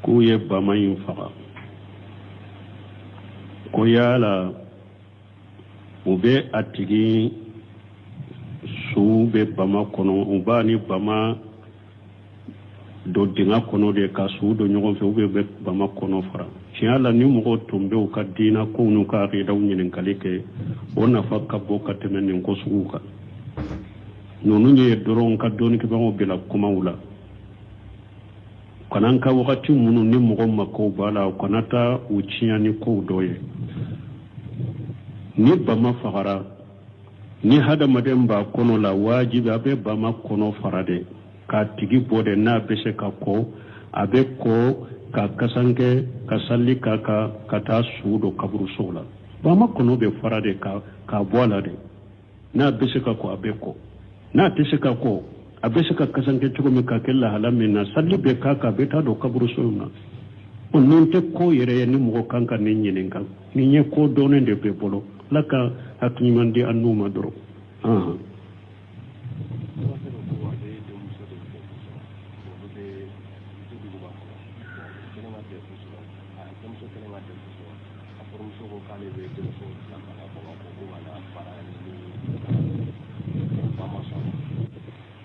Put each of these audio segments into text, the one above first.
K'u ye bama in faga, ko yala u bɛ a tigi su bɛ bama kɔnɔ, u b'a ni bama don dingɛ kɔnɔ de ka su don ɲɔgɔn fɛ, u bɛ bama kɔnɔ fara? Tiɲɛ la, ni mɔgɔw tun bɛ u ka diina kow n'u ka akidaw ɲininkali kɛ, o nafa ka bon ka tɛmɛ nin ko suguw kan. Ninnu ye dɔrɔn ka dɔnnikɛbagaw bila kumaw la. Kana ka wagati minnu ni mɔgɔ mako b'a la, u kana taa u tiɲɛ ni kow dɔ ye. Ni bama fagara, ni hadamaden b'a kɔnɔ la, wajibi a bɛ bama kɔnɔ fara de k'a tigi bɔ de. N'a bɛ se ka ko, a bɛ ko ka kasankɛ, ka sali k'a kan, ka taa su don kaburuso la. Bama kɔnɔ bɛ fara de ka k'a bɔ a la de. N'a bɛ se ka ko, a bɛ ko. N'a tɛ se ka ko, a bɛ se ka kasankɛ cogo min, ka kɛ lahala min na, sali bɛ k'a kan, a bɛ taa don kaburuso in na. O nin tɛ ko yɛrɛ ye ni mɔgɔ kan ka nin ɲininka. Nin ye ko dɔnnen de bɛ bolo. Ala ka hakili ɲuman di an n'u ma dɔrɔn. A furumuso ko k'ale bɛ denmuso bila ka na Bamakɔ ko ka na baara ɲini, ba ma sɔn,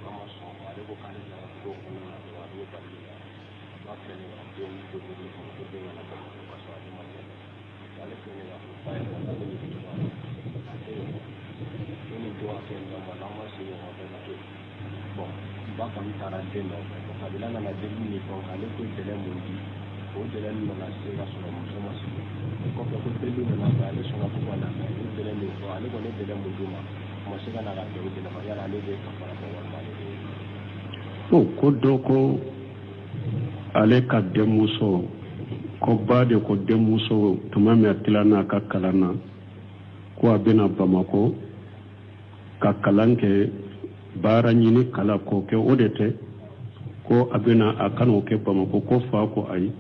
ba ma sɔn. Ale ko k'ale nana to kɔnɔna na dɔrɔn, a b'o bali la. Ba kɛlen ka den don mobili kɔnɔ ko den ka na Bamakɔ, ka sɔrɔ ale ma jɛn. Ale kɛlen k'a fɔ ba yɛrɛ k'ale bɛ cogoya la, a tɛ yen ko nin to a kɛ nin ma, n'aw ma segin ka bɛɛ ka to yen. Bon, ba kɔni taara den nɔfɛ. Kabila nana delili ni fɛnw kɛ. Ale ko délai mun di, o délai nana se ka sɔrɔ muso ma sigi. O kɔfɛ, ko delili nana kɛ, ale sɔnna ko ka na mɛ u ye délai min fɔ, ale kɔni ye délai mun d'u ma, u ma se ka na ka bɛn o délai ma. Yala ale bɛ kafara bɔ walima ale bɛ O ko dɔ ko ale ka denmuso, ko ba de ko denmuso, tuma min a tila n'a ka kalan na, ko a bɛna Bamakɔ ka kalan kɛ, baara ɲini kala k'o kɛ, o de tɛ ko a bɛna a kana o kɛ Bamakɔ. Ko fa ko ayi,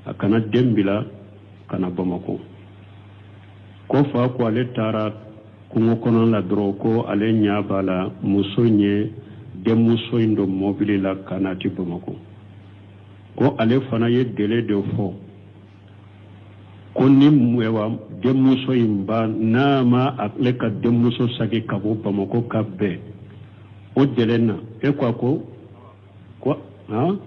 a kana den bila ka na Bamakɔ. Ko fa ko ale taara kungo kɔnɔ la dɔrɔn, ko ale ɲɛ b'a la muso in ye denmuso in don mɔbili la ka na ti Bamakɔ. Ko ale fana ye délai de fɔ ko ni wa denmuso in ba n'a ma ale ka denmuso sagi ka bɔ Bamakɔ ka bɛn o délai na. E ko a ko han,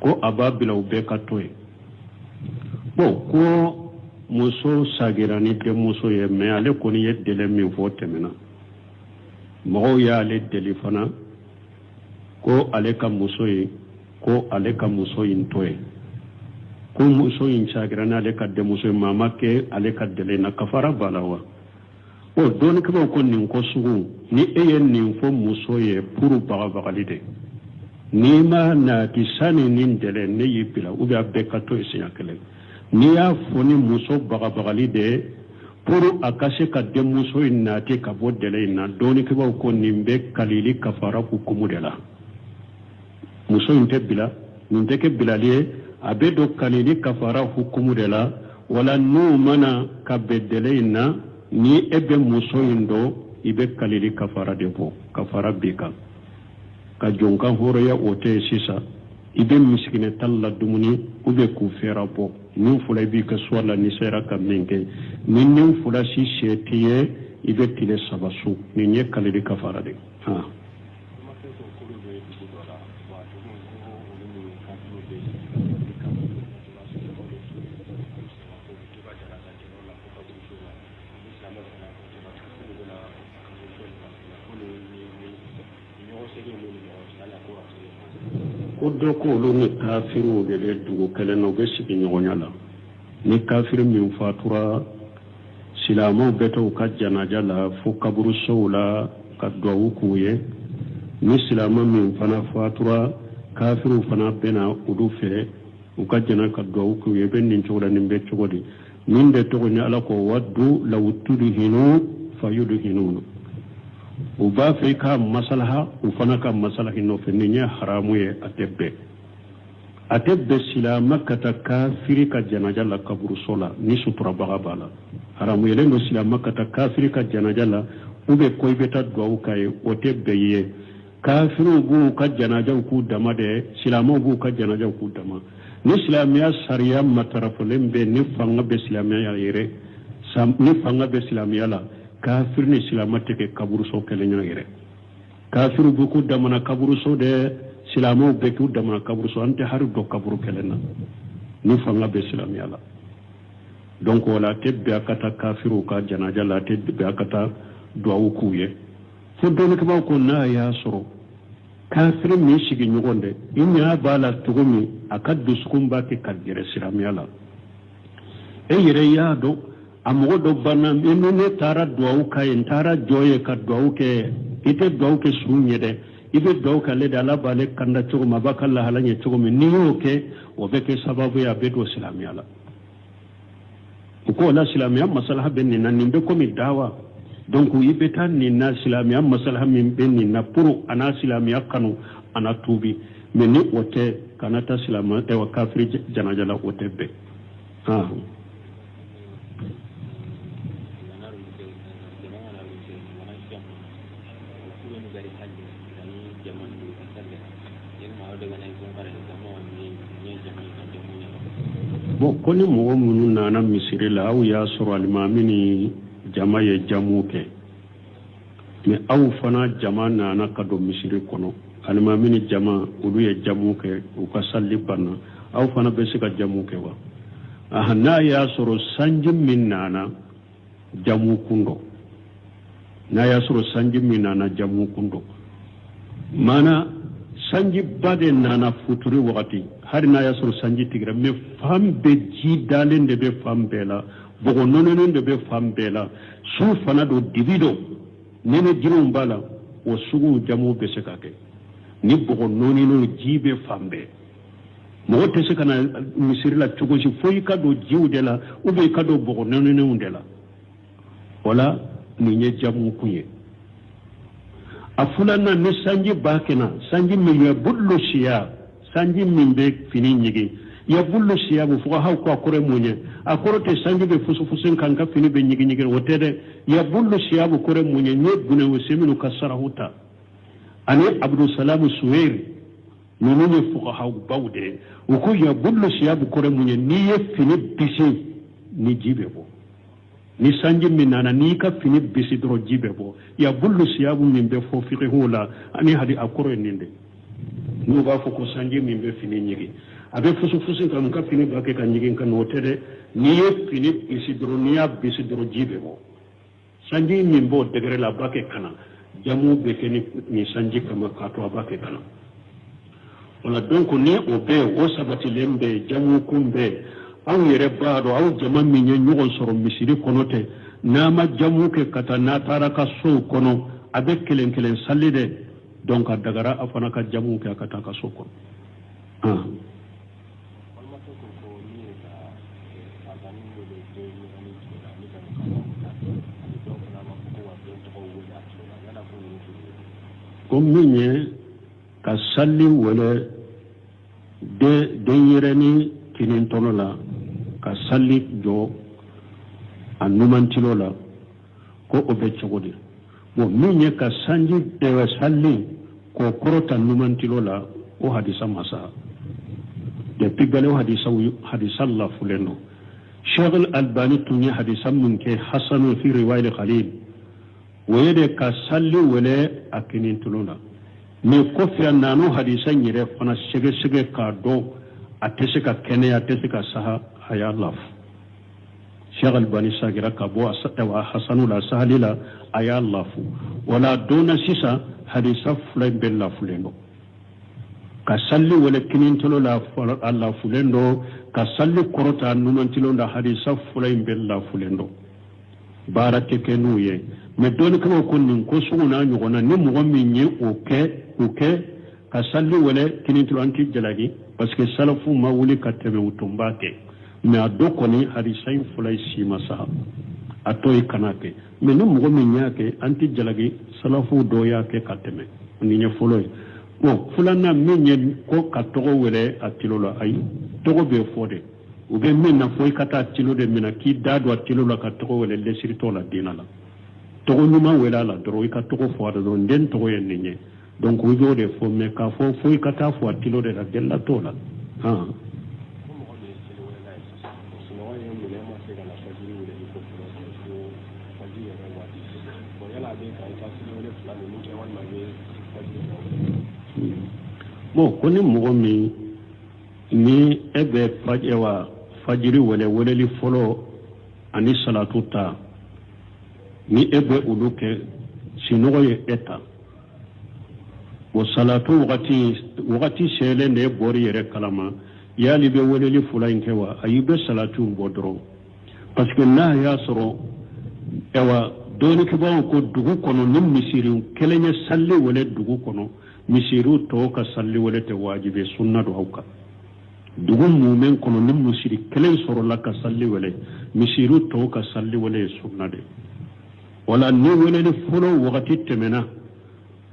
ko a b'a bila u bɛɛ ka to yen. Bon, ko muso sagira ni denmuso ye, mais ale kɔni ye délai min fɔ tɛmɛna. Mɔgɔw y'ale deli fana ko ale ka muso ye, ko ale ka muso in to yen, ko muso in sagira n'ale ka denmuso ye, maa ma kɛ ale ka délai na, kafara b'a la wa? O dɔnnikɛlaw ko nin ko sugu, ni e ye nin fɔ muso ye pour bagabagali de, n'i ma nati sani nin délai, ne y'i bila, ou bien a bɛɛ ka to yen siɲɛ kelen. N'i y'a fɔ ni muso bagabagali de ye pour a ka se ka denmuso in nati ka bɔ délai in na, dɔnnikɛlaw ko nin bɛ kalili kafara hukumu de la. Muso in tɛ bila, nin tɛ kɛ bilali ye, a bɛ don kalili kafara hukumu de la. Wala n'u ma na ka bɛn délai in na, ni e bɛ muso in dɔn, i bɛ kalili kafara de bɔ. Kafara b'i kan ka jɔn kan hɔrɔnya, o tɛ yen sisan. I bɛ misikinɛ 10 ladumuni ou bien k'u fɛɛrɛ bɔ. Nin fila i b'i ka choix la, n'i sera ka min kɛ. Ni nin fila si se t'i ye, i bɛ tile 3 sun. Nin ye kalili kafara de ye. Ko dɔ ko olu ni kafiriw de bɛ dugu kelen na, u bɛ sigi ɲɔgɔnya la. Ni kafiri min fatura, silamɛw bɛ taa u ka janaja la fo kaburusow la ka duwawu k'u ye. Ni silamɛ min fana fatura, kafiriw fana bɛ na olu fɛ u ka jana ka duwawu k'u ye. Bɛ nin cogo la, nin bɛ cogo di? Nin de tɔgɔ ni Ala ko waddu law tudhinu fayudhinun. U b'a fɛ i ka masalaha, u fana ka masalahi nɔfɛ. Nin ye haramu ye, a tɛ bɛn, a tɛ bɛn silamɛ ka taa kafiri ka janaja la kaburuso la ni suturabaga b'a la. Haramuyalen don silamɛ ka taa kafiri ka janaja la, ou bien ko i bɛ taa duwawu k'a ye, o tɛ bɛn i ye. Kafiriw b'u ka janajaw k'u dama dɛ, silamɛw b'u ka janajaw k'u dama. Ni silamɛya sariya matarafalen bɛ, ni fanga bɛ silamɛya yɛrɛ, ni fanga bɛ silamɛya la, kafiri ni silamɛ tɛ kɛ kaburuso kelen na yɛrɛ. Kafiriw bɛ k'u damana kaburuso dɛ, silamɛw bɛ k'u damana kaburuso, an tɛ hari don kaburu kelen na ni fanga bɛ silamɛya la. Donc o la, a tɛ bɛn a ka taa kafiriw ka janaja la, a tɛ bɛn a ka taa duwawu k'u ye. Fo dɔnnikɛbaaw ko n'a y'a sɔrɔ kafiri min sigiɲɔgɔn dɛ, i ɲɛ b'a la cogo min a ka dusukun b'a kɛ ka gɛrɛ silamɛya la, e yɛrɛ y'a dɔn a mɔgɔ dɔ banna, ni ne taara duwawu k'a ye, n taara jɔ ye ka duwawu kɛ, i tɛ duwawu kɛ su ɲɛ dɛ, i bɛ duwawu kɛ ale de, Ala b'ale kanda cogo min, a b'a ka lahala ɲɛ cogo min, n'i y'o kɛ, o bɛ kɛ sababu ye a bɛ don silamɛya la. U ko o la, silamɛya masalaha bɛ nin na, nin bɛ komi dawa. Donc i bɛ taa nin na, silamɛya masalaha min bɛ nin na pour a na silamɛya kanu, a na tuubi. Mais ni o tɛ, kana taa silamɛ ɛwa kafiri janaja la, o tɛ bɛn. Ah. Bon, ko ni mɔgɔ minnu nana misiri la, aw y'a sɔrɔ alimami ni jama ye jamu kɛ, mais aw fana jama nana ka don misiri kɔnɔ, alimami ni jama olu ye jamu kɛ, u ka sali banna, aw fana bɛ se ka jamu kɛ wa? Aha, n'a y'a sɔrɔ sanji min nana jamu kun dɔ, n'a y'a sɔrɔ sanji min nana jamu kun dɔ, maana sanjiba de nana futuri wagati, hali n'a y'a sɔrɔ sanji tigɛra, mais fan bɛɛ ji dalen de bɛ fan bɛɛ la, bɔgɔ nɔnɔnen de bɛ fan bɛɛ la, su fana don, dibi don, nɛnɛ jiriw b'a la, o sugu jamu bɛ se ka kɛ ni bɔgɔ nɔɔninen, ji bɛ fan bɛɛ. Mɔgɔ tɛ se ka na misiri la cogo si fo i ka don jiw de la ou bien i ka don bɔgɔ nɔɔninenw de la. O la, nin ye jamu kun ye. A filanan, ni sanji b'a kɛna, sanji min yabullu siya, sanji min bɛ fini ɲigin. Yabullu siyabu, fuqahaw ko a kɔrɔ ye mun ye? A kɔrɔ tɛ sanji bɛ fusufusu kan ka fini bɛ ɲigin ɲigin, o tɛ dɛ. Yabullu siyabu kɔrɔ ye mun ye? N ye Bun Usayminu ka sarahu ta ani Abdusalamu Suweri, ninnu ye fuqahaw baw de ye. U ko yabullu siyabu kɔrɔ ye mun ye? N'i ye fini bisi, ni ji bɛ bɔ, ni sanji min nana, n'i ka fini bisi dɔrɔn, ji bɛ bɔ. Yabullu siyabu min bɛ fɔ fiqihu la ani hadi, a kɔrɔ ye nin de. N'u b'a fɔ ko sanji min bɛ fini ɲigin, a bɛ fusufusu ka n ka fini ba kɛ ka ɲigin ka na, o tɛ dɛ. N'i ye fini bisi dɔrɔn, n'i y'a bisi dɔrɔn, ji bɛ bɔ. Sanji min b'o degré la, a b'a kɛ ka na, jamu bɛ kɛ ni sanji kama k'a to a b'a kɛ ka na o la. Donc ni o bɛ yen, o sabatilen bɛ yen, jamu kun bɛ yen, aw yɛrɛ b'a dɔn aw jama min ye ɲɔgɔn sɔrɔ misiri kɔnɔ tɛ, n'a ma jamu kɛ ka taa, n'a taara ka sow kɔnɔ, a bɛ kelen kelen sali dɛ. Donc a dagara a fana ka jamu kɛ a ka taa ka so kɔnɔ. Balimakɛ ko ko min ye ka azani wele denyɛrɛnin tulo la ni ka kama ta, ani dɔw fana b'a fɔ ko ka den tɔgɔ wele a tulo la, yala ko ninnu tɛ? Ko min ye ka sali wele denyɛrɛnin kinintɔnɔ la, ka sali jɔ a numantilo la, ko o bɛ cogo di? Bon, min ye ka sanji sali k'o kɔrɔta numantilo la, o hadisa ma sa depuis gale, o hadisa, hadisa lafulen don. Sheikh Albani tun ye hadisa min kɛ hasanu fi riwayil khalil, o ye de ka sali wele a kinintilo la. Mais kɔfɛ a nan'o hadisa in yɛrɛ fana sɛgɛsɛgɛ k'a dɔn a tɛ se ka kɛnɛya, a tɛ se ka saha, a y'a lafu. Cheikh Albani sagira ka bɔ a hasanu la, sahali la, a y'a lafu. Wala donna sisan, hadisa fila in bɛɛ lafulen don. Ka sali wele kinintolo la, a lafulen don. Ka sali kɔrɔta numantilo la, hadisa fila in bɛɛ lafulen don. Baara tɛ kɛ n'u ye. Mais dɔnnikɛlaw ko nin ko sugu n'a ɲɔgɔn na, ni mɔgɔ min ye o kɛ, o kɛ ka sali wele kinintilo, an t'i jalaki, parce que salafu ma wuli ka tɛmɛ, u tun b'a kɛ. Mais a dɔ kɔni, hadisa in fila in si ma sa, a tɔ ye kana kɛ. Mais ni mɔgɔ min y'a kɛ, an t'i jalaki, salafu dɔ y'a kɛ ka tɛmɛ. Nin ye fɔlɔ ye. Bon, filanan min ye ko ka tɔgɔ wele a tilo la, ayi, tɔgɔ bɛ fɔ de. U bɛ min na fɔ, i ka taa tilo de minɛ k'i da don a tilo la ka tɔgɔ wele, lesiri t'o la diinɛ la. Tɔgɔ ɲuman wele a la dɔrɔn, i ka tɔgɔ fɔ a la dɔrɔn, den tɔgɔ ye nin ye. Donc u y'o de fɔ, mais k'a fɔ fo i ka taa fo a tilo de la, delila t'o la. Han, Ko mɔgɔ min ye seliwelela ye sisan, sunɔgɔ ye minɛ, ma se ka na fajiri weleli ko fɔlɔ kɛ fo fajiri yɛrɛ waati. Bon, yala a bɛ ka i ka seliwele fila ninnu kɛ walima i bɛ fajiri yɛrɛ wele? Bon, ko ni mɔgɔ min ni e bɛ wa fajiri wele, weleli fɔlɔ ani salatu ta, ni e bɛ olu kɛ, sinɔgɔ ye e ta, o salatu wagati selen de, e bɔr'i yɛrɛ kalama, yali bɛ weleli fila in kɛ wa? Ayi, i bɛ salatu in bɔ dɔrɔn, parce que n'a y'a sɔrɔ, ayiwa, dɔnnikɛbaaw ko dugu kɔnɔ, ni misiri kelen ye sali wele dugu kɔnɔ, misiriw tɔw ka sali wele tɛ wajibi, sunna don aw kan. Dugu mumɛ kɔnɔ, ni misiri kelen sɔrɔla ka sali wele, misiriw tɔw ka sali wele ye sunna de. Wala ni weleli fɔlɔ wagati tɛmɛna,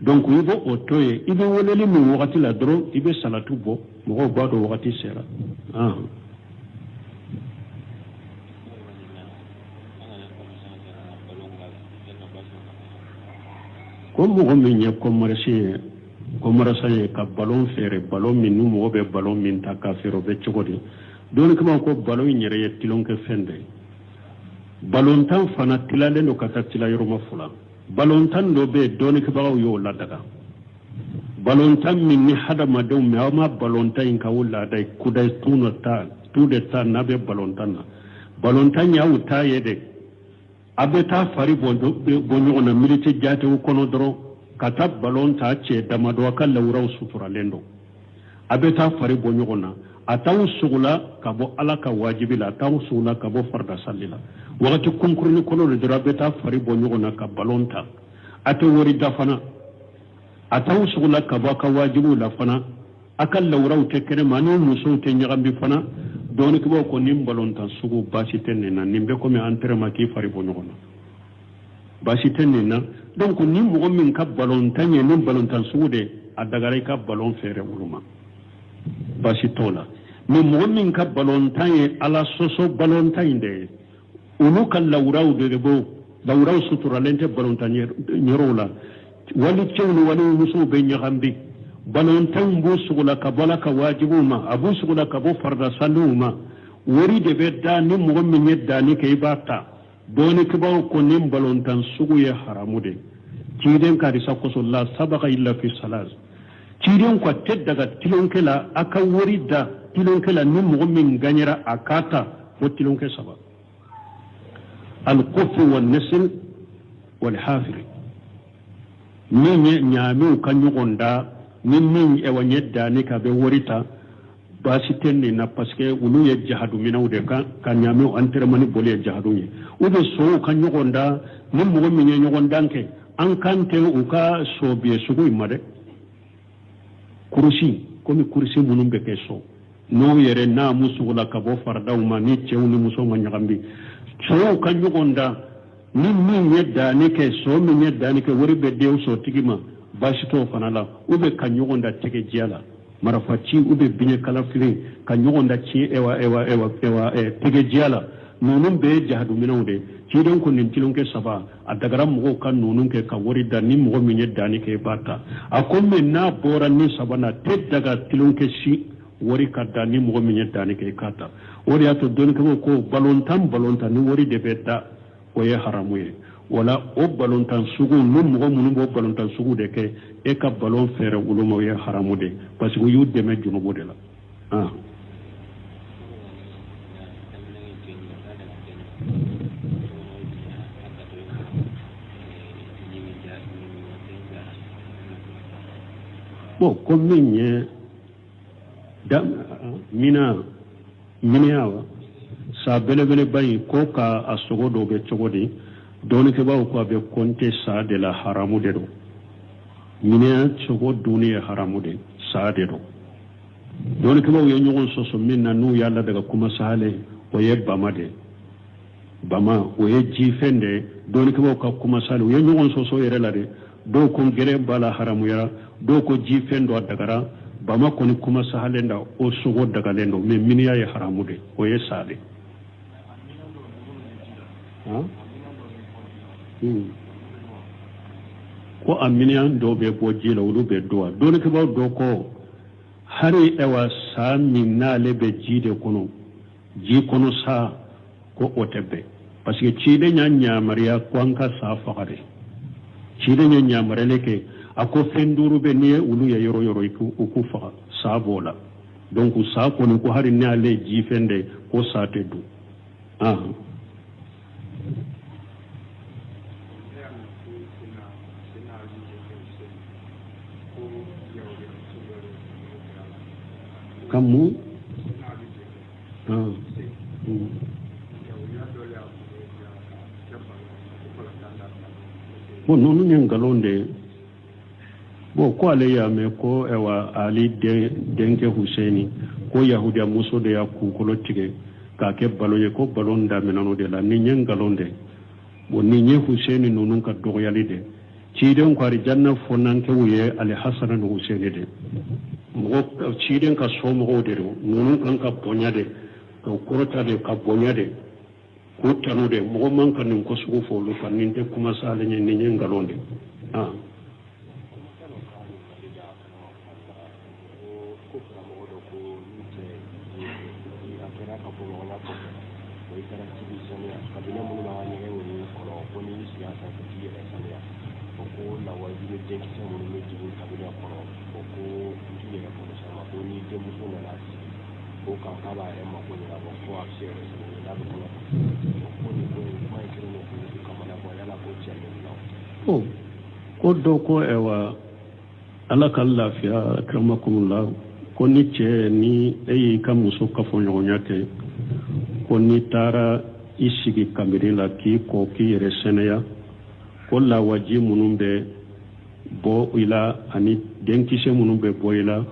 donc i b'o o to yen, i bɛ weleli min wagati la dɔrɔn, i bɛ salatu bɔ, mɔgɔw b'a dɔn wagati sera. Ko mɔgɔ min ye commerce ye, commerçant ye, ka balon feere, balon min ni mɔgɔ bɛ balon min ta k'a feere, o bɛ cogo di? Dɔnnikɛbaaw ko balon in yɛrɛ ye tulonkɛ fɛn de ye. Balontan fana tilalen don ka taa tila yɔrɔma fila. Balontan dɔ bɛ yen, dɔnnikɛbagaw y'o ladaga, balontan min ni hadamadenw mɛ aw ma balontan in ka o laada ye, kudayi tun ta tu de ta n'a bɛ balontan na. Balontan y'aw ta ye dɛ, a bɛ taa fari bɔ ɲɔgɔn na miniti jatew kɔnɔ dɔrɔn, ka taa balon ta cɛ damadɔ, a ka lawuraw suturalen don, a bɛ taa fari bɔ ɲɔgɔn na. A t'aw sogola ka bɔ Ala ka wajibi la, a t'aw sogola ka bɔ farida sali la. Wagati kunkurunin kɔnɔ de dɔrɔn, a bɛ taa fari bɔ ɲɔgɔn na ka balon ta. A tɛ wari da fana, a t'aw sogola ka bɔ a ka wajibiw la fana, a ka lawuraw tɛ kɛnɛma, ani musow tɛ ɲagami fana. Dɔnnikɛbaaw ko nin balontan sugu, baasi tɛ nin na. Nin bɛ komi entraînement, k'i fari bɔ ɲɔgɔn na, baasi tɛ nin na. Donc ni mɔgɔ min ka balontan ye nin balontan sugu de, a dagara i ka balon feere olu ma, baasi t'o la. Mais mɔgɔ min ka balontan ye Ala sɔsɔ balontan in de ye, olu ka lawuraw de b'o lawuraw suturalen tɛ balontan yɔrɔw la, wali cɛw ni wali musow bɛ ɲagami, balontanw b'u sogola ka bɔ Ala ka wajibiw ma, a b'u sogola ka bɔ farida saliw ma, wari de bɛ da, ni mɔgɔ min ye danni kɛ, i b'a ta. Dɔnnikɛbaaw ko nin balontan sugu ye haramu de. Ciden ka hadisa kosɔn, la sabaka illa fi salas, ciden ko a tɛ daga tilonkɛ la, a ka wari da tilonkɛ la, ni mɔgɔ min gagnera a k'a ta, fo tilonkɛ saba: alkufu wa nasl wal hafiri, min ye ɲaamiw ka ɲɔgɔn da, ni min ɛwa ɲɛ danni ka bɛ wari ta, baasi tɛ nin na, parce que olu ye jahaduminɛw de kan ka ɲaamiw entraînement ni boli ye jahadu ye. U bɛ sow ka ɲɔgɔn da, ni mɔgɔ min ye ɲɔgɔn dan kɛ, an kan tɛ u ka so biye sugu in ma dɛ, kurusi komi kurusi minnu bɛ kɛ so n'o yɛrɛ n'a mu sogola ka bɔ faridaw ma, ni cɛw ni musow ma ɲagami, sow ka ɲɔgɔn da, ni min ye danni kɛ, so min ye danni kɛ, wari bɛ den sotigi ma, baasi t'o fana la. U bɛ ka ɲɔgɔn da tɛgɛjiya la, marifa ci, u bɛ biɲɛ kala fili ka ɲɔgɔn da ci, ɛwa ɛwa ɛwa ɛwa tɛgɛjiya la, ninnu bɛɛ ye jahaduminɛw de. Ciden ko nin tilonkɛ saba, a dagara mɔgɔw ka ninnu kɛ ka wari da, ni mɔgɔ min ye danni kɛ, i b'a ta. A ko mais n'a bɔra ni saba na, tɛ daga tilonkɛ si wari ka da, ni mɔgɔ min ye danni kɛ, i k'a ta. O de y'a to dɔnnikɛbaaw ko balontan balontan ni wari de bɛ da, o ye haramu ye. Wala o balontan sugu, ni mɔgɔ minnu b'o balontan sugu de kɛ, e ka balon feere olu ma, o ye haramu de, parce que u y'u dɛmɛ junubu de la. Ah. Bon, ko min ye da mina miniya wa sa belebeleba in, ko ka a sogo dɔw bɛ cogo di? Dɔnnikɛbaaw ko a bɛ kɔnte sa de la, haramu de don. Miniya sogo dunni ye haramu de, sa de don. Dɔnnikɛbaaw ye ɲɔgɔn sɔsɔ min na, n'u y'a ladaga kuma sahalen, o ye bama de. Bama, o ye jifɛn de ye. Dɔnnikɛbaaw ka kuma sahalen, u ye ɲɔgɔn sɔsɔ yɛrɛ la de. Dɔw ko gɛrɛ b'a la, haramuyara, dɔw ko jifɛn dɔ, a dagara. Bama kɔni kuma sahalen da, o sogo dagalen don, mais miniya ye haramu de, o ye sa de. Ko a miniyan dɔw bɛ bɔ ji la, olu bɛ dun wa? Dɔnnikɛbaaw dɔ ko hari ɛwa sa min n'ale bɛ ji de kɔnɔ, ji kɔnɔ sa, ko o tɛ bɛn, parce que ciden y'a yamaruya ko an ka sa faga de. Ciden ye yamaruyali kɛ, a ko fɛn duuru bɛ, n'i ye olu ye yɔrɔ yɔrɔ, i k'u k'u faga, sa b'o la. Donc sa kɔni, ko hali n'ale ye jifɛn de, ko sa tɛ dun. Ah. Ka mun? Ah. Bon, ninnu ye nkalon de ye. Bon, ko ale y'a mɛn ko ɛwa Ali denkɛ Huseni, ko yahudiya muso de y'a kunkolo tigɛ k'a kɛ balon ye, ko balon daminɛna o de la. Nin ye nkalon de. Bon, nin ye Huseni ninnu ka dɔgɔyali de. Ciden ko arijanna fɔnankɛw ye Ali Hasana ni Huseni de. Mɔgɔ ciden ka somɔgɔw de don. Ninnu kan ka bonya de, ka kɔrɔta de, ka bonya de, k'u tanu de. Mɔgɔ man ka nin ko sugu fɔ olu kan. Nin tɛ kuma salen ye, nin ye nkalon de. Ah. Ko karamɔgɔ dɔ ko ni cɛ a kɛra kafoɲɔgɔnya kɔfɛ, o i taara ci b'i sanuya kabini minnu b'an ka ɲɛgɛn ninnu kɔnɔ, ko n'i y'i sigi a sanfɛ k'i yɛrɛ sanuya, o ko lawaji ni denkisɛ minnu bɛ jigin kabini kɔnɔ, o ko i k'i yɛrɛ kɔlɔsi a ma, ko ni denmuso nana sigi o kan k'a b'a yɛrɛ mako ɲɛnabɔ, ko a bɛ se yɛrɛ sababu ye n'a bɛ kɔnɔ ta, ko nin ko in kuma in kɛlen don k'u kamana bɔ, yala ko tiɲɛ de don? Ko dɔ ko ɛwa, Ala ka lafiya, akramakumullah, ko ni cɛ ni e y'i ka muso kafoɲɔgɔnya kɛ, ko n'i taara i sigi kabini la k'i ko k'i yɛrɛ sɛnɛya, ko lawaji minnu bɛ bɔ i la ani denkisɛ minnu bɛ bɔ i la,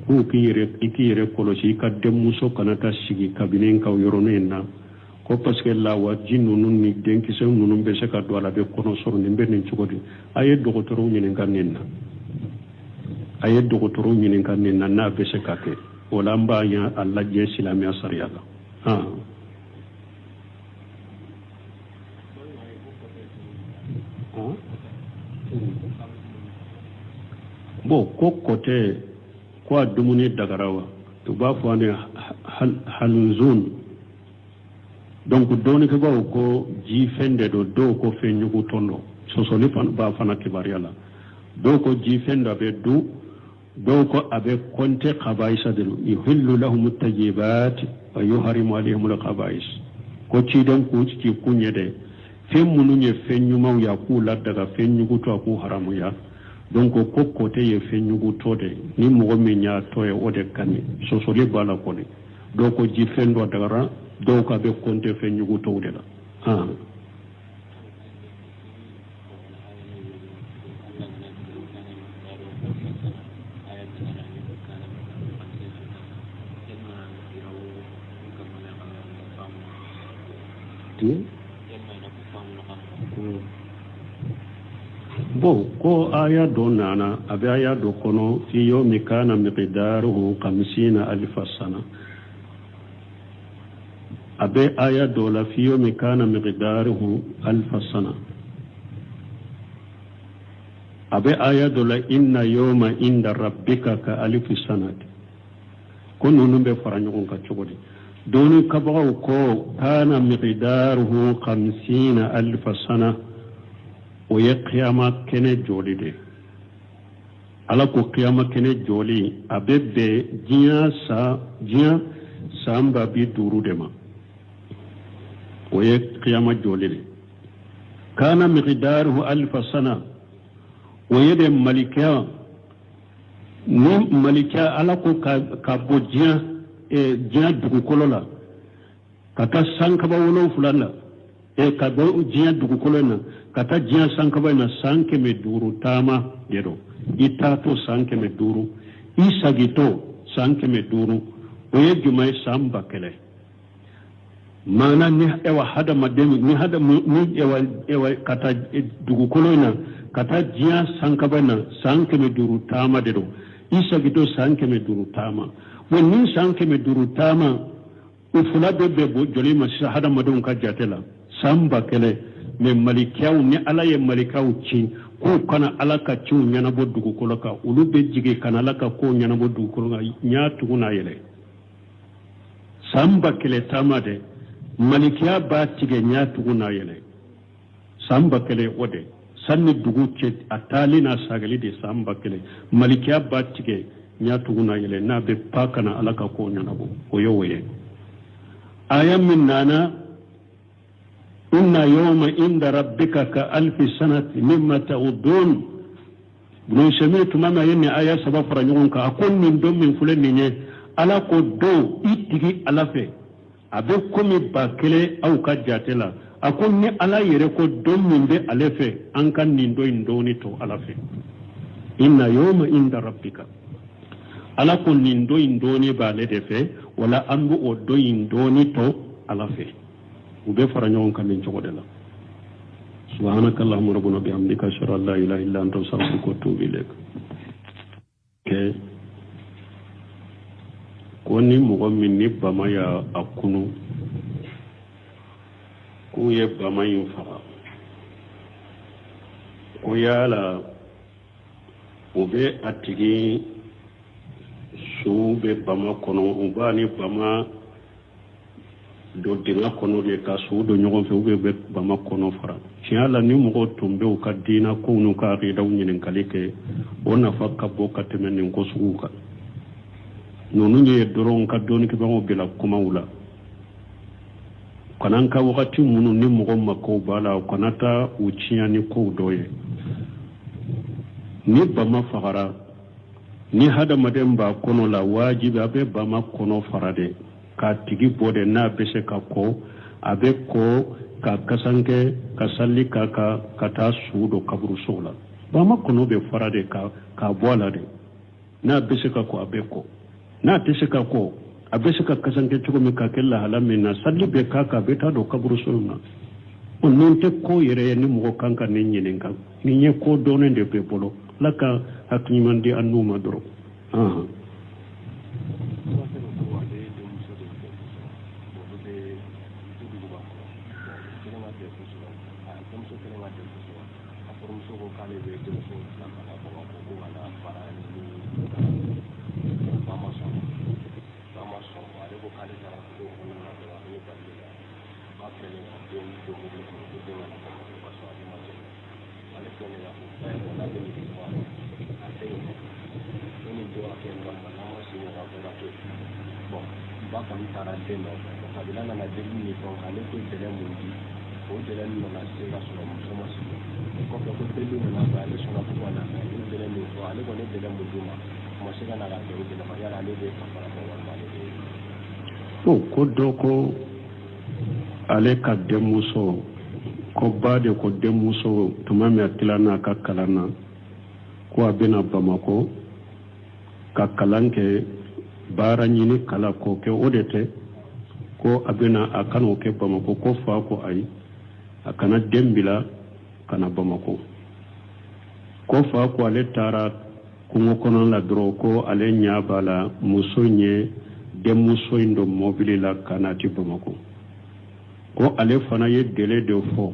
k'u k'i yɛrɛ i k'i yɛrɛ kɔlɔsi i ka denmuso kana taa sigi kabini kan yɔrɔnin in na, ko parce que lawaji ninnu ni denkisɛ ninnu bɛ se ka don a la, a bɛ kɔnɔ sɔrɔ. Nin bɛ nin cogo di? A ye dɔgɔtɔrɔw ɲininka nin na, a ye dɔgɔtɔrɔw ɲininka nin na, n'a bɛ se ka kɛ o la, an b'a a lajɛ silamɛya sariya la. Han. Bon, ko kɔtɛ, ko a dumuni dagara wa? U b'a fɔ ani halunzon. Donc dɔnnikɛbaaw ko jifɛn de don, dɔw ko fɛn ɲugutɔ don, sɔsɔli b'a fana kibaruya la. Dɔw ko jifɛn dɔ bɛ dun, dɔw ko a bɛ kɔnte kabayisa de don, yuhillu lahum tajibat wa yuharimu alayhim kabais. Ko ciden k'u ci kun ye dɛ, fɛn minnu ye fɛn ɲumanw ye, a k'u ladaga, fɛn ɲugutɔ, a k'u haramuya. Donc ko kɔtɛ ye fɛn ɲugutɔ de, ni mɔgɔ min y'a tɔ ye, o de ka ɲi. Sɔsɔli b'a la kɔni. Dɔw ko jifɛn dɔ dagara, dɔw k'a bɛ kɔnte fɛn ɲugutɔw de la. Han. Bon, ko aya dɔ nana, a bɛ aya dɔ kɔnɔ, fi yomi kana miqdaruhu khamsina alfa sana. A bɛ aya dɔ la, fi yomi kana miqdaruhu alfa sana. A bɛ aya dɔ la, inna yoma inda rabbika ka alifi sanati. Ko ninnu bɛ fara ɲɔgɔn kan cogo di? Dɔnnikɛbagaw ko kana miqdaruhu khamsina alfa sana, o ye kiyama kɛnɛ jɔli de. Ala ko kiyama kɛnɛ jɔli, a bɛ bɛn diɲɛ san 50.000 de ma, o ye kiyama jɔli de. Kana miqdaruhu alfa sana, o ye de malikɛ ni malikɛ Ala ko ka bɔ diɲɛ dugukolo la ka taa sankaba 7 la, ka bɔ diɲɛ dugukolo in na ka taa diɲɛ sankaba in na, san 500 taama de don. I taatɔ san 500, i sagitɔ san 500, o ye jumɛn ye? San 10.000. Maana ni ewa hadamaden ni hadama ni ewa ka taa dugukolo in na ka taa diɲɛ sankaba in na, san 500 taama de don, i sagitɔ san 500 taama. Bon, ni san 500 taama, o fila bɛ bɛn bɔ joli ma sisan hadamadenw ka jate la? San 10.000. Mais malikaw ni Ala ye malikaw ci K'u ka na Ala ka ciw ɲɛnabɔ dugukolo kan, olu bɛ jigin ka na Ala ka kow ɲɛnabɔ dugukolo kan, ɲa tugun n'a yɛlɛ. San 1000 taama dɛ, malikiya b'a tigɛ ɲa tugun n'a yɛlɛ. San 1000 o de, san ni dugu cɛ a taali n'a sagali de san 1000. Malikiya b'a tigɛ ɲa tugun n'a yɛlɛ n'a bɛ pa ka na Ala ka kow ɲɛnabɔ, o ye o ye. Aya min nana inna yawma inda rabbika ka alfi sanati mimma ta'udun, Ibn Usaymin tuma min a ye nin aya saba fara ɲɔgɔn kan, a ko nin don min filɛ nin ye, Ala ko don i tigi Ala fɛ a bɛ komi 1000 aw ka jate la. A ko ni Ala yɛrɛ ko don min bɛ ale fɛ, an ka nin don in dɔɔni to Ala fɛ. Inna yawma inda rabbika, Ala ko nin don in dɔɔni b'ale de fɛ, wala an bɛ o don in dɔɔni to Ala fɛ. U bɛ fara ɲɔgɔn kan nin cogo de la. Subhanaka allahumma rabbana bihamdika ashhadu an la ilaha illa anta astaghfiruka wa atubu ilaik. Kɛ ko ni mɔgɔ min ni bama y'a a kunu k'u ye bama in faga, ko yala u bɛ a tigi su bɛ bama kɔnɔ, u b'a ni bama don dingɛ kɔnɔ de ka su don ɲɔgɔn fɛ, u bɛ bama kɔnɔ fara? Tiɲɛ la, ni mɔgɔw tun bɛ u ka diina kow n'u ka akidaw ɲininkali kɛ, o nafa ka bon ka tɛmɛ nin ko suguw kan. Ninnu ye dɔrɔn ka dɔnnikɛbagaw bila kumaw la, kana an ka wagati minnu ni mɔgɔ makow b'a la, u kana taa u tiɲɛ ni kow dɔ ye. Ni bama fagara, ni hadamaden b'a kɔnɔ la, wajibi a bɛ bama kɔnɔ fara de k'a tigi bɔ de. N'a bɛ se ka ko, a bɛ ko ka kasankɛ ka sali ka ka ka taa su don kaburuso la. Bama kɔnɔ bɛ fara de ka k'a bɔ a la de. N'a bɛ se ka ko, a bɛ ko. N'a tɛ se ka ko, a bɛ se ka kasankɛ cogo min ka kɛ lahala min na, sali bɛ k'a kan, a bɛ taa don kaburuso in na. O nin tɛ ko yɛrɛ ye ni mɔgɔ kan ka nin ɲininka. Nin ye ko dɔnnen de bɛ bolo. Ala ka hakili ɲuman di an n'u ma dɔrɔn. A kɔrɔmuso ko k'ale bɛ denmuso bila ka na Bamakɔ ko ka na baara ɲini, ba ma sɔn, ba ma sɔn. Ale ko k'ale taara kungo kɔnɔna na dɔrɔn, a bɛ bali la, ba kɛlen ka den don mobili kɔnɔ ko den ka na Bamakɔ, ka sɔrɔ ale ma jɛn. Ale filɛ nin ye k'a fɔ ba ye ko n'a bɛ nin kɛ a tɛ yen ko nin don a kɛ walima n'a ma segin ka bɔ ka to yen. Bon, ba kɔni taara den nɔfɛ. Kabini a nana delili ni fɛnw kɛ, ale ko délai mun di, o délai nana se ka sɔrɔ muso ma sigi. O kɔfɛ ko delili nana ban, ale sɔnna ko ka na, mais u ye délai min fɔ, ale kɔni ye délai mun d'u ma, u ma se ka na ka bɛn o délai ma. Yala ale bɛ kafara bɔ walima ale bɛ Bon, ko dɔ ko ale ka denmuso, ko ba de ko denmuso tuma min a tila n'a ka kalan na, ko a bɛna Bamakɔ ka kalan kɛ, baara ɲini kalan k'o kɛ, o de tɛ ko a bɛna a kana o kɛ Bamakɔ. Ko fa ko ayi, a kana den bila ka na Bamakɔ. Ko fa ko ale taara kungo kɔnɔ la dɔrɔn, ko ale ɲɛ b'a la muso in ye denmuso in don mɔbili la ka na ti Bamakɔ. Ko ale fana ye délai de fɔ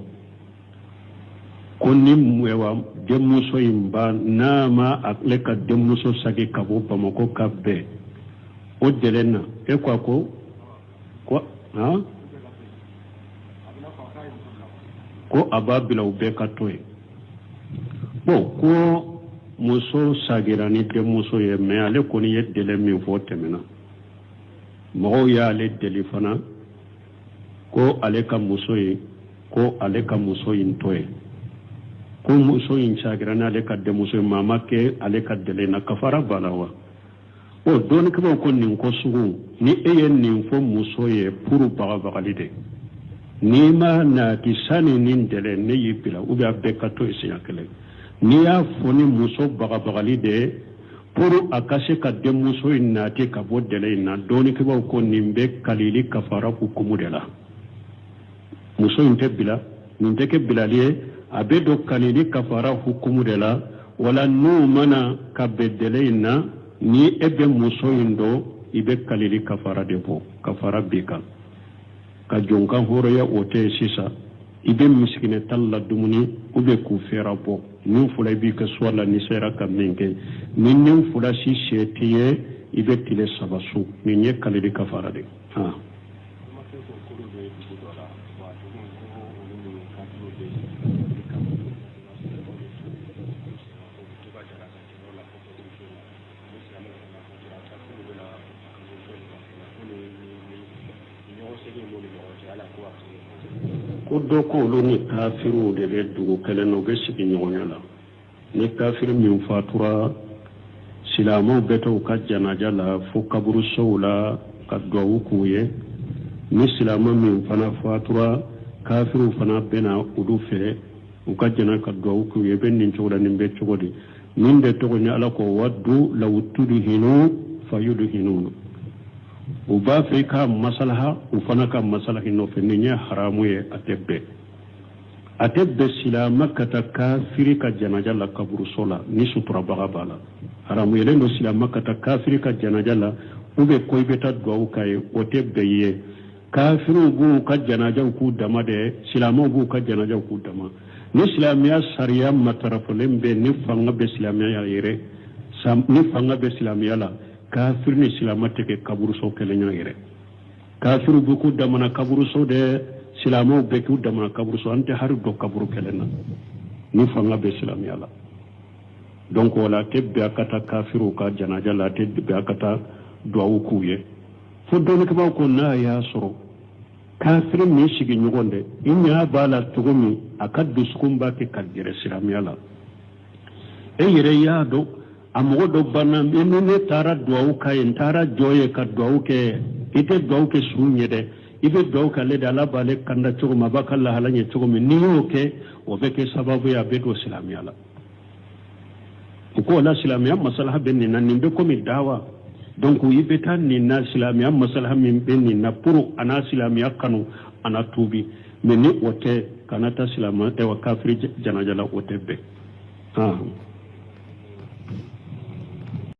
ko ni wa denmuso in ba n'a ma ale ka denmuso sagi ka bɔ Bamakɔ ka bɛn o délai na, e ko a ko ko han ko a b'a bila u bɛɛ ka to yen. Bon, ko muso sagira ni denmuso ye, mais ale kɔni ye délai min fɔ tɛmɛna. Mɔgɔw y'ale deli fana ko ale ka muso ye, ko ale ka muso in to yen, ko muso in sagira n'ale ka denmuso ye, maa ma kɛ ale ka délai na, kafara b'a la wa? O dɔnnikɛbaw ko nin ko sugu, ni e ye nin fɔ muso ye pour bagabagali de, n'i ma nati sani nin délai, ne y'i bila, ou bien a bɛɛ ka to yen siɲɛ kelen. N'i y'a fɔ ni muso bagabagali de ye pour a ka se ka denmuso in nati ka bɔ délai in na, dɔnnikɛbaw ko nin bɛ kalili kafara hukumu de la. Muso in tɛ bila, nin tɛ kɛ bilali ye, a bɛ don kalili kafara hukumu de la. Wala n'u mana ka bɛn délai in na, ni e bɛ muso in dɔn, i bɛ kalili kafara de bɔ, kafara b'i kan ka jɔn kan hɔrɔnya, o tɛ yen sisan. I bɛ misikinɛ 10 ladumuni ou bien k'u fɛɛrɛ bɔ. Nin fila, i b'i ka choix la n'i sera ka min kɛ. Ni nin fila si se t'i ye, i bɛ tile 3 sun. Nin ye kalili kafara de ye. Ko dɔ ko olu ni kafiriw de bɛ dugu kelen na, u bɛ sigi ɲɔgɔnya la. Ni kafiri min fatura, silamɛw bɛ taa u ka janaja la fo kaburusow la ka duwawu k'u ye. Ni silamɛ min fana fatura, kafiriw fana bɛ na olu fɛ u ka jana ka duwawu k'u ye. Bɛ nin cogo la, nin bɛ cogo di? Nin de tɔgɔ ni Ala ko waddu law tudhinu fayudhinun. U b'a fɛ i ka masalaha, u fana ka masalaha nɔfɛ. Nin ye haramu ye, a tɛ bɛn, a tɛ bɛn silamɛ ka taa kafiri ka janaja la kaburuso la ni suturabaga b'a la. Haramuyalen don silamɛ ka taa kafiri ka janaja la ou bien ko i bɛ taa duwawu k'a ye, o tɛ bɛn i ye. Kafiriw b'u ka janajaw k'u dama dɛ, silamɛw b'u ka janajaw k'u dama. Ni silamɛya sariya matarafalen bɛ, ni fanga bɛ silamɛya yɛrɛ, ni fanga bɛ silamɛya la, kafiri ni silamɛ tɛ kɛ kaburuso kelen na yɛrɛ. Kafiriw bɛ k'u damana kaburuso dɛ, silamɛw bɛ k'u damana kaburuso. An tɛ hari don kaburu kelen na ni fanga bɛ silamɛya la. Donc o la, a tɛ bɛn a ka taa kafiriw ka janaja la, a tɛ bɛn a ka taa duwawu k'u ye. Fo dɔnnikɛbaaw ko n'a y'a sɔrɔ kafiri min sigiɲɔgɔn dɛ, i ɲɛ b'a la cogo min a ka dusukun b'a kɛ ka gɛrɛ silamɛya la, e yɛrɛ y'a dɔn a mɔgɔ dɔ banna ni ne taara duwawu k'a ye, n taara jɔ ye ka duwawu kɛ. I tɛ duwawu kɛ su ɲɛ dɛ, i bɛ duwawu kɛ ale de, Ala b'ale kanda cogo min, a b'a ka lahala ɲɛ cogo min. N'i y'o kɛ, o bɛ kɛ sababu ye a bɛ don silamɛya la. U ko o la, silamɛya masalaha bɛ nin na. Nin bɛ komi dawa. Donc i bɛ taa nin na, silamɛya masalaha min bɛ nin na pour a na silamɛya kanu, a na tuubi. Mais ni o tɛ, kana taa silamɛ wa kafiri janaja la, o tɛ bɛn.